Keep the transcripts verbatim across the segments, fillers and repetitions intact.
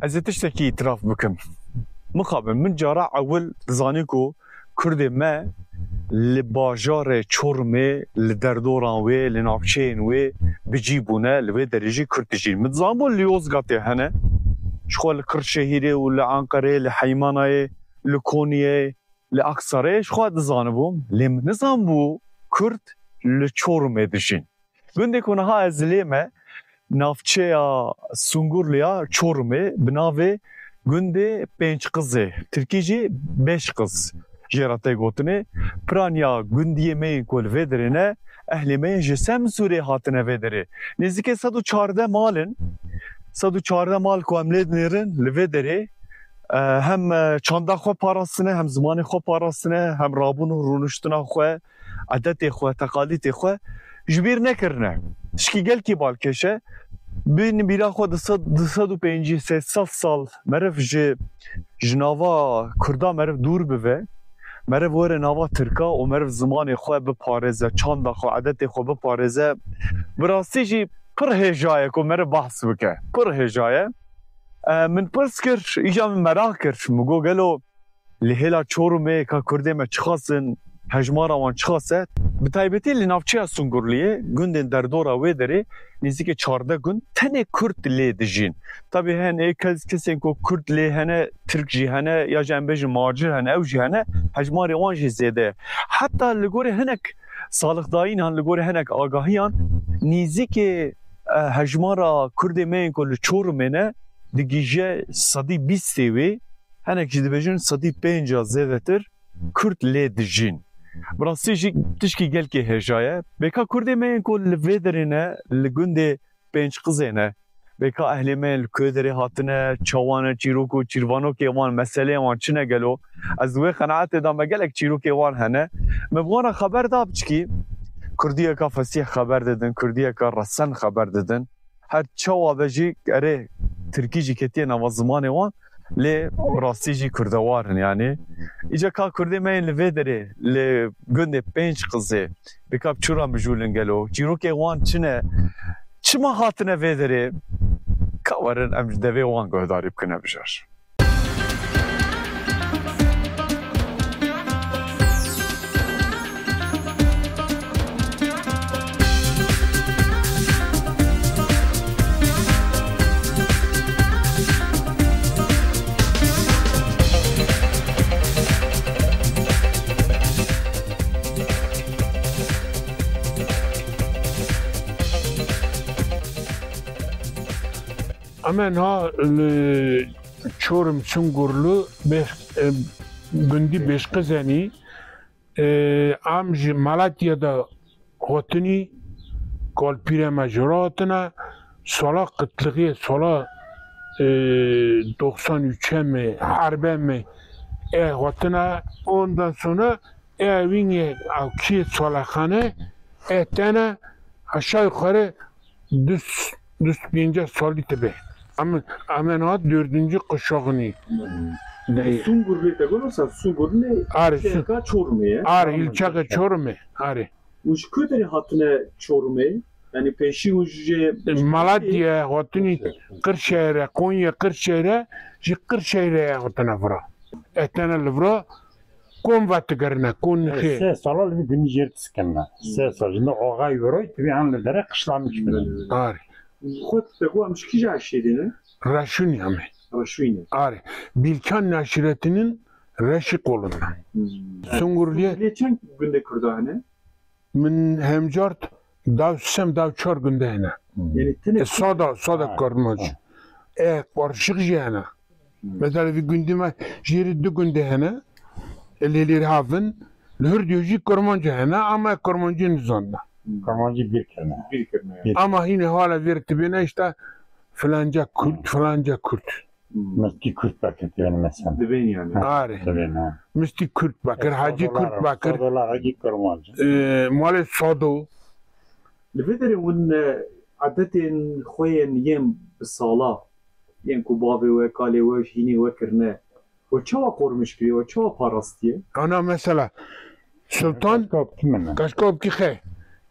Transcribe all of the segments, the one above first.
Ez ê tiştekî îtiraf bikim. Mixabin, min cara ewil dizanî ku Kurdê me li bajarê Çorumê, li derdoran wê, li navçeyên wê bi cî bûne, li vê derê jî Kurd dijîn. Min dizanbû li Yozgatê hene, ji xwe li Qirşehîrê û li Enqereyê, li Heymanayê, li Koniyê, li Aksarayê ji xwe dizanibûm. Lê min nizanbû Kurd li Çorumê dijîn. Gundê ku niha ez lê me, navçeya Sungurluya Çorumê, bi navê gundê Pênc Qizê, tirkî jî Beş Kız jê re tê gotinê. Piraniya gundiyê me yên ku li vê derê ne, ehlê me yên ji Semsûrê hatine vê derê. Nêzîkê sed û çardeh mal in. Sed û çardeh mal ku em lê dinêrin li vê derê, e, hem, e, çanda xwe parastine, hem zimanê xwe parastine, hem rabûn û rûniştina xwe, edetê xwe, teqalîtê xwe ji bîr nekirine. Tişkî gelkî balkêş e. Bin bîra xwe du sed, du sed û pêncî, sê sed sal meriv ji, ji nava Kurda meriv dûr bive, meriv were nava Tirka û meriv zimanê xwe biparêze, çanda xwe, edetê xwe biparêze. Bi rastî jî pir hêja ye ku meriv behs bike. Pir hêja ye. E, min pirs kir, îca min meraq kir. Min got, gelo li hêla Çorumê ka Kurdê me çiqas in, hejmara wan çiqas e? Bi taybetî li navçeya Sungurliyê, gundên derdora wê derê, nêzîkî çardeh gund, tenê Kurd lê dijîn. Tabî hene kes-, kesên ku Kurd lê hene, Tirk jî hene, ya jî em bêjin macir hene, ew jî hene, hejmarê wan jî zêde ye. Heta li gorî hinek salixdayînan, li gorî hinek agahiyan, nêzîkî, e, hejmara Kurdê me yên ku li Çorumê ne, digihîje sedî bîstê wê, hinek jî dibêjin sedî pênca zêdetir Kurd lê dijîn. Bi rastî jî tişkî gelkî hêja ye. Bêka Kurdê me yên ku li vê derê ne, li gundê Pênc Qizê ne, bêka ehlê me yên li ku derê hatine, çawa ne, çîrok û çîrvanokê wan, meseleyên wan çi ne gelo? Ez di wê qenaetê de me, gelek çîrokê wan hene. Me bi wan re xeber da biçikî, kurdiyeka fesîh xeber didin, kurdiyeka resen xeber didin. Her çawa be jî, erê, tirkî jî ketiye nava zimanê wan, lê bi rastî jî kurdewar in yanî. Îca ka Kurdê me yên li vê derê, li gundê Pênc Qizê, bêka bi çi re mijûl in gelo? Çîrokê wan çi ne? Çima hatine vê derê? Ka werin em ji devê wan guhdarî bikine bijar. Em ê niha li Çorum Sungurlu Beş-, e, gundî Beşqizenî, e, em ji Malatya de hatinî, kalpîre me ji ra hatine, sala qitlixê, sala, e, doxsan û üçe me, herbe me, e, hatine, ondan sonra e, evînê ew kê salexane, e, tene aşağı yukarı du, du pêncî salî dibe. Em, em ê niha dördüncü kuşağinî. Hmm. Ne? Sungurlê te got, sen Sungurlê. Are, Su-, ilçeka Çorumê ye. Are, ilçeka Çorumê, are. Û ji ku derê hatine Çorumê? Yani pêşî û ji Malatya hatine Qirşehîre, Konya Qirşehîre, ji Qirşehîre hatine vira. E, tene li vira Kom vetigirine, kon nixê. Sê sala li vî gundî jêr diskirine. Sê sal. Ji me axayî wêroyî tibî an li dere qişlamiş bine. Ar. Xwe te got em ji kîja eşîrî ne? Reşûnî em ê. Reşûnî. Arê. Bîlkan neşîretinin Reşî qolun. Hmm. Sungurliyê. Sungurliyê çend gundê Kurda hene? Min hemcart daw sisem daw çar gunde hene. Hmm. Yani tenê E, sada, sada Ha. Kurmanc. Ha. E, qarşıq jî hene. Hmm. Mesela vî gundî me jêrî du gunde hene. E, lêlîr havin. Li hir diyo jî Kurmanc hene ama Kurmancî nizanne. Hmm. Kurmancî bîr kirine. Bîr kirine. Bîr. Ama hînê hala vêr tibêne işte filanca Kurd, Hmm. filanca Kurd. Hmm. Mistî Kurd Bekir dibên mesela. Dibên yani. Are. Dibên ha. Mistî Kurd Bekir, E, Hacî Sadolar, Kurd Bekir. Sadolar, Hacî Kurmanc. E, malê Sado. Li vê derê hûn, e, edetên xwe yên yên bi sala, yên ku bavê we, kalê we, hînê we kirine, we çawa qormiş kiriye, we çawa parastiye? Ana mesela, Sultan Kaşka Opkî min e. Kaşka Opkî xe.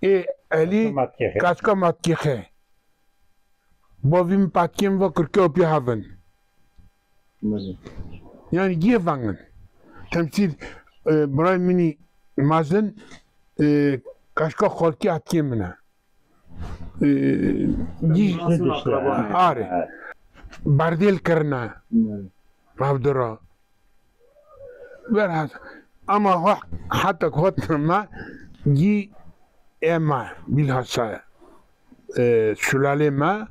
Ê Elî Kaşka Matkî xe. Kaşka Matkî xe. Bavî min patkên va kirke opî havin. Yani giyê vengin. Temsîl, e, birayê min î mezin, e, kaşka xalkî hetkê min e. E, gî-, Nasıl akraba ne? Are. Berdêl kirine. Evet. Hevdira. Velhas-, ama ho-, heta ku hatin me, gî ê me, bilhassa, e, sulalê me,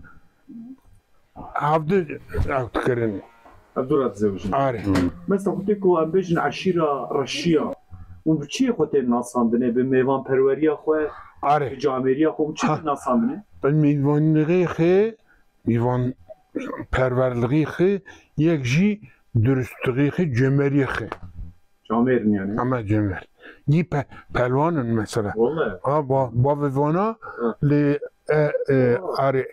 hevdu ew dikirin. Ev dû re dizewicin. Are. Mesela xwe tê ku em bêjin eşîra reşiya. Û bi çiyê xwe tên nasandinê? Bi mêvanperweriya xwe, Are. Bi camêriya xwe, û çi Ha. Tên nasandinê? Bi mêvanlixê xê, mêvanperwerlixê xê, yek jî durustlixê xê, cömeriyê xê. Camêrin yani. Ama cömert. Yî pe-, pelwan in mesela. Vallahi. Ha, ba-, bavê vana Ha. Li, e, e, Aa. Are,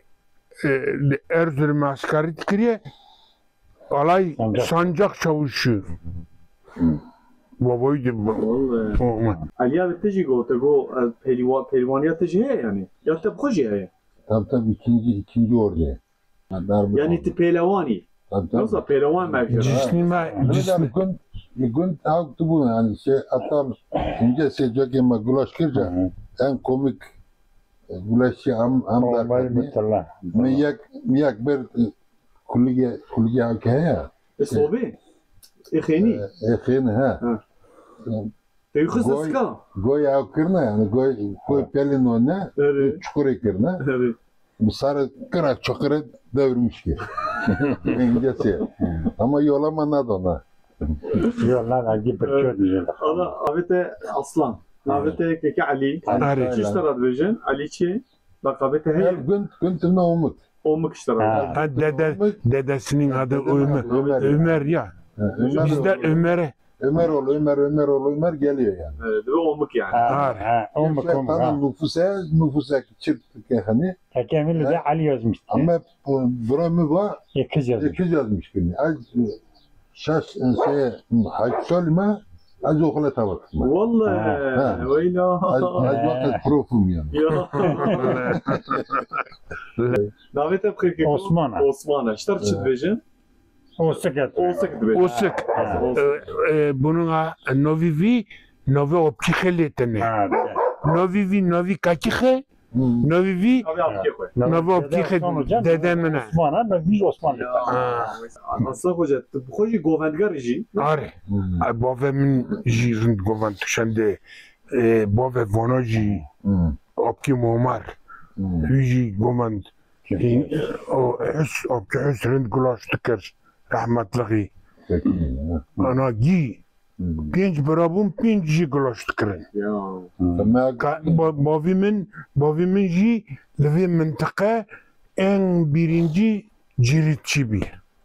e, li Erzurum eskerî dikiriye. Alay Sancak. Sancak çavuşu. Hı. Babayı da ba-, Vallahi. O, o. Aliya bi tijî gote, go, e, pehliwa-, pehliwaniya tijî heye yani. Ya te bi xwe jî heye. Tabii, tabii, ikinci, ikinci ordu. Darbe Yani oldu. Tu pehlewanî. Tabii, tabii. Yoksa pehlewan mevcut. Cisnî me, Öyle cisnî. Bir gün, bir gün tavuk tu bu yani şey atam ince secdeki me gulaş kırca Hı hı. En komik e, gulaşçı am, am Bombayı derken bitirler. Mi yek, mi yek bir e, kulüge, kulüge hak heye. E, sobe? E, xênî? E, e, xênî, he. Ha. E, Teyxi Goy, zizka. Goy ew kirine, yani goy, goy Ha. Pelin o ne, Erê. Çukurê kirine. Erê. Bi sarı kırak çukure devirmiş ki. İngilizce. Ama yolama nadona. Yollar hangi bir Evet. Çok güzel. Ana, avete Aslan. Avete keke Ali. Erê. Çi işte radvejin? Ali çi? Bak avete Her hey. Gün, gün tümle umut. Omuk işte radvejin. Ha. Ha, dede, Umut. Dedesinin adı Dedim Ömer. Ömer ya. Ömer ya. Ha, Ömer Bizde oğlu. Ömer'e Ömer oğlu, Ömer, Ömer oğlu, Ömer geliyor yani. Evet, ve omuk yani. Ha, Har. Ha, omuk, Gerçi omuk, tanım ha. Nüfusa, nüfusa çift hani. Peki Emir de Ha. Ali yazmıştı. Ama bu, buramı var, Ekiz yazmış. Ekiz yazmış günü. Az, e, şaş, e, şey, Hacı Salim'e, az okula tavatma. Vallahi, Ha, ha. Öyle. Az, az vakit profum yani. Ya. Davet hep kırk Osman'a. Osman'a. Ştar Evet. Çit veje. Osik et. Osik dibe. Osik. Ha. Osik. E, e, bunun a, novî vî, novê opkî xê lê tenê. Ha, evet. Novî vî, novî kakî xê, Hmm. novî vî, Novê apkê xwe. novê opkî xê Osman hocam, dede min e. Osman ha, novî Osman. Ya. Ha. Aslan Hoca, tu bi xwe jî govendgar jî. Are. Hmm. Ay, bavê min jî rind govend dikişandê. E, bavê vana jî Hmm. opkî Momar. Hmm. Wî jî govend. Hîn, o Hus, o ki Hus rind gulaş dikir, rehmetlixî. Peki, ha. Ana gî, Hmm. Pênc bira bûn, pênc jî gulaş dikirin. Ya. Ka-, ba-, bavî min, bavî min jî li vê mintiqe en birincî ciritçî bî.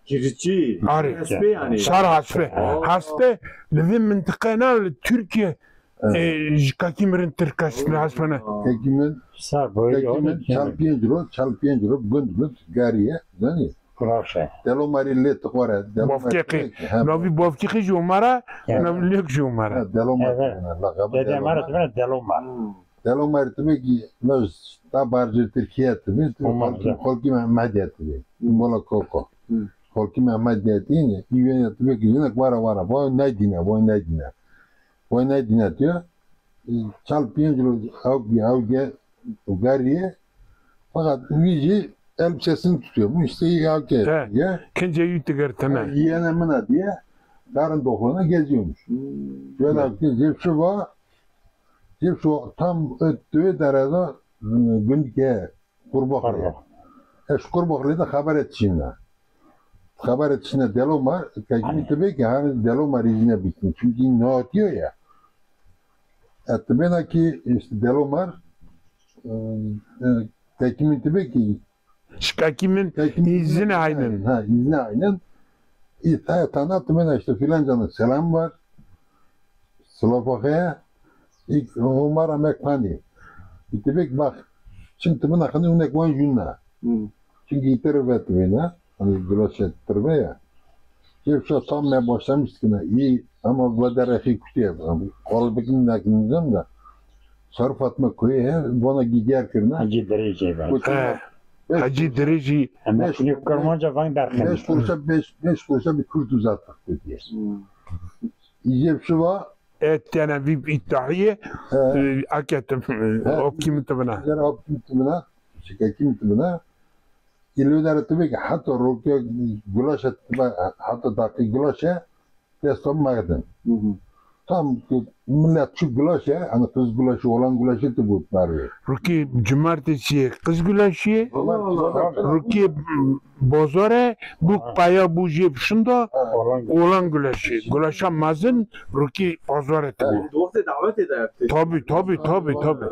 Ciritçî? Arê. Hespê yani. Sar hespê. Aa. Hespê li vê mintiqe ne li Tirkiye Evet. E, ji kakî mirin tirkeş li hespene. Kakî min, Sar boyu kakî min çal pênc ro, çal pênc ro, gund gund gariye, zanî? Kuraşe. Delomarî lê tixware, Delomarî Bavkekî. Hem Navî bavkekî ji Omara, Evet. Navî lêk ji Omara. Ha, Delomar Evet. Tibine, laqabı Dede Delomar. Mara tibine Delomar. Hmm. Delomarî tibê ki, noj ta barcir Tirkiye tibê, Omar, xolkî, evet. Xolkî Mehmediye tibê. Mola Koko. Hmm. Xolkî Mehmediye tibê, îweniye tibê ki, jinek wara wara, vay neydîne, vay neydîne. Wê nedîne diyor. Çal pênc roj ew, ew ge, geriye. Fakat wî jî elbisesini tutuyor. Bu işte ya ke, He, ya. Kincê wî digirtine. Yene mina diye. Karın doxlarına geziyormuş. Hmm. Şöyle bir şey, şu var. Şu tam öttüğü derede, e, gündüke Qurbaxlê. Qurbax. E, ji Qurbaxlê de xebere tişîne. Xebere tişîne Delomar, kekimî Hani? Tibê ki hani Delomar îzine bikin. Çünkü ne atıyor ya. E, tibêna ki işte Delomar, e, e, kekimî tibê ki Şikakî min kekimî izine aynen. Ha, izine aynen. İ, ta, tana tibêna işte filan canın selam var. Silafaxeya, î Omara me kandî. Î tibêk bak, çim tibina xinî hinek wan jûna. Hmm. Çünkü î tirve tibêna, hani güreşe tirve ya. Yek şo tam me başlamıştık ne, iyi ama bu derexî kutiye. Kol bikin nekinizim de. Sarı Fatma köyü he, bana gider kirine. Hacı Derece ben. He. Hecî Dirêjî. Emeklî Kurmanca vang derxîn. Beş kuruşa, beş, beş kuruşa bir kurt uzattık diye. İyice şu var. Et yani bir iddiayı, He. e, aketim, e, He. opkim tibine. Yani opkim tibine, şikakim tibine. İlmi dara tabii ki hatta rokya gulaş etme, hatta dakik gulaş ya, teslim magdin. Tam ki millet şu gulaş ya, hani kız gulaşı, olan gulaşı da bu var. Rokî cumartesî qız gulaşı, rokî bozore, bu paya bu jê şinda, olan gulaşı. Gulaşa mezin, rokî bozore tu bu. Di wextê dawetê de ev tê. Tabii, tabii, tabii, tabii.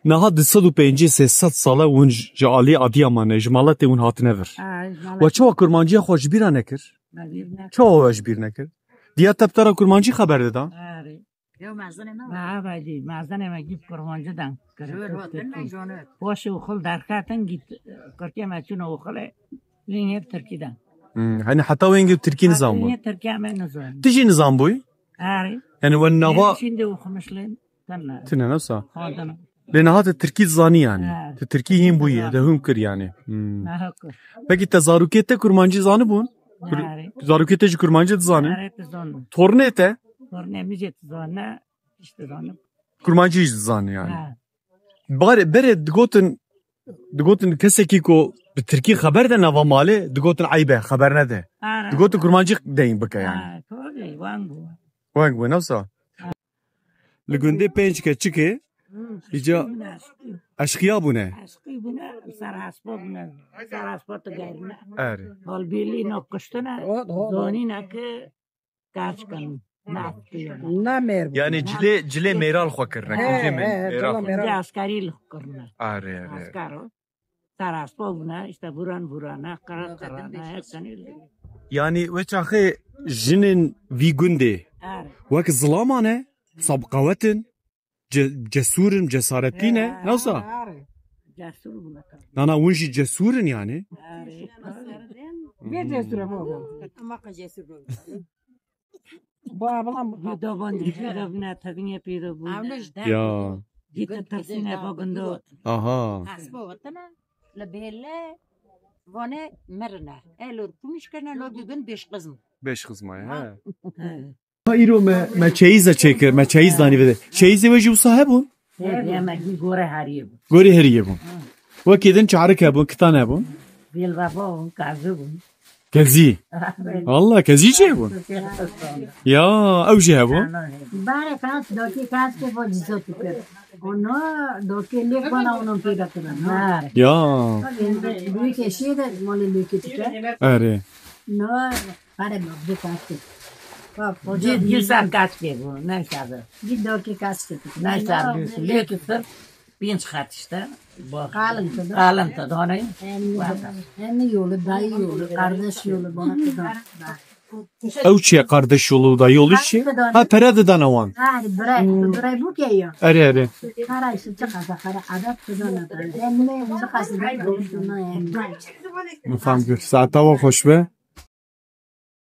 Niha du sed û pêncî sê sed sal e hûn ji alî Adiyamanê, ji maletê hûn hatine vir. Ha, ji maletê. We çawa kurmanciya xwe ji bîra nekir? Me bîr nekir. Çawa we ji bîr nekir? Diya te bi te re kurmancî xeber dida? Erê. Ew mezinê me. Me evecî, mezinê me gî kurmancî dan. Ji wir hatin me jone. Poşê oxil derketin gît, kurkê me çûn oxilê, lîn hep tirkî dan. Hmm, hani heta wengê tirkî nizan bû? Heta wengê tirkî me nizan. Tu jî nizan bûyî? Erê. Yani we nava Erê, şimdi oxumişlên. Tine. Tine ne sa? Xwendin. Lê niha te tirkî zanî yani. Ha. Te tirkî hîn bûye, Zanî. Te hûn kir yani. Hmm. Aha kir. Peki te zarokê te kurmancî zanibûn? Kur- Erê. Zarokê te jî kurmancî dizane? Erê, dizane. Tornê te? Tornê min jî dizane. Hiç dizane. Kurmancî jî dizane yani. Ha. Bare, berê digotin, digotin kesekî ku bi tirkî xeber de nava malê, digotin eybe, xeber nede. Erê. Digotin kurmancî deyin bike yani. Ha, tabii, wan bû. Weng bû, ne sa? Li gundê pênc keçikê Hmm, îca eşqî bûne, eşqî. Eşqî bûne, ser hespa bûne, ser hespa tu gerine. Erê. Holbîlî no kuştine, Hot, hot, hot. Zonîne ki kaç kin, ne yaptı. Ne mêr bû. Yani cilê, cilê mêral xwe kirine, He, kincê he, he, mêral cila xwe. Mêral. Cince askerî li xwe kirine. Erê, erê. Asker o. Sarasto bûne, işte vuran vurana, qira qirana, her sene. Yani we çaxê jinên vî gundê Erê. Wek zilaman e, sabqawet in, ce-, cesûr in, cesaretî ne, Erê. Newsa? Cesûr bûne. Nana hûn jî cesûr in yani. Erê. Bê cesûr e baba. Ama cesûr bû. Ba, bala. Pêdo bûn, pêdo bûne, tevînê pêdo bûn. Ew ne ji der Ya. Gît Gund tersîne kidin ba da gundo. Aha. Hespa wetine, li bêle, vane merine. E, lor kumîş kene, lor gund beş qizm. Beş qizma, he. He. Ha, îro me, me çeyîze çêkir, me çeyîz danî vede. Çeyîzê we jî wisa hebûn? He, me gî gore heriyê bûn. Gorê heriyê bûn. Wekî din çarik hebûn, kitan hebûn. Zêlbaba bûn, kazî bûn. Kezî. Allah, kezî jî hebûn. Ya, ew jî hebûn. Bare kas, dokê kas ke bo cizotî kir. Ono dokê lê kona ono pêda kirin. Ya. Büyük eşiği de mole büyük eşiği. Erê. No, bare bak, bu kas ke. Bak, hoca Cid, cid ser kas ke bu, ne sabı. Cid dokê kas ke. Ne sabı, lê ki sırf Pênc xet işte. Bak. Kalın kızım. Kalın kızım, hani. Hem, hem yolu, dayı yolu, kardeş yolu, bana kızım. Ew çi ye, kardeş yolu, dayı yolu çi ye? Ha, pere didane wan. Ha, bire, bire bu ke ya. Erê, erê. Kara işte çıkarsa, kara adet kızana da. Hem ne çıkarsa da konuşma hem. Min fam kir. Saeta we xweş be.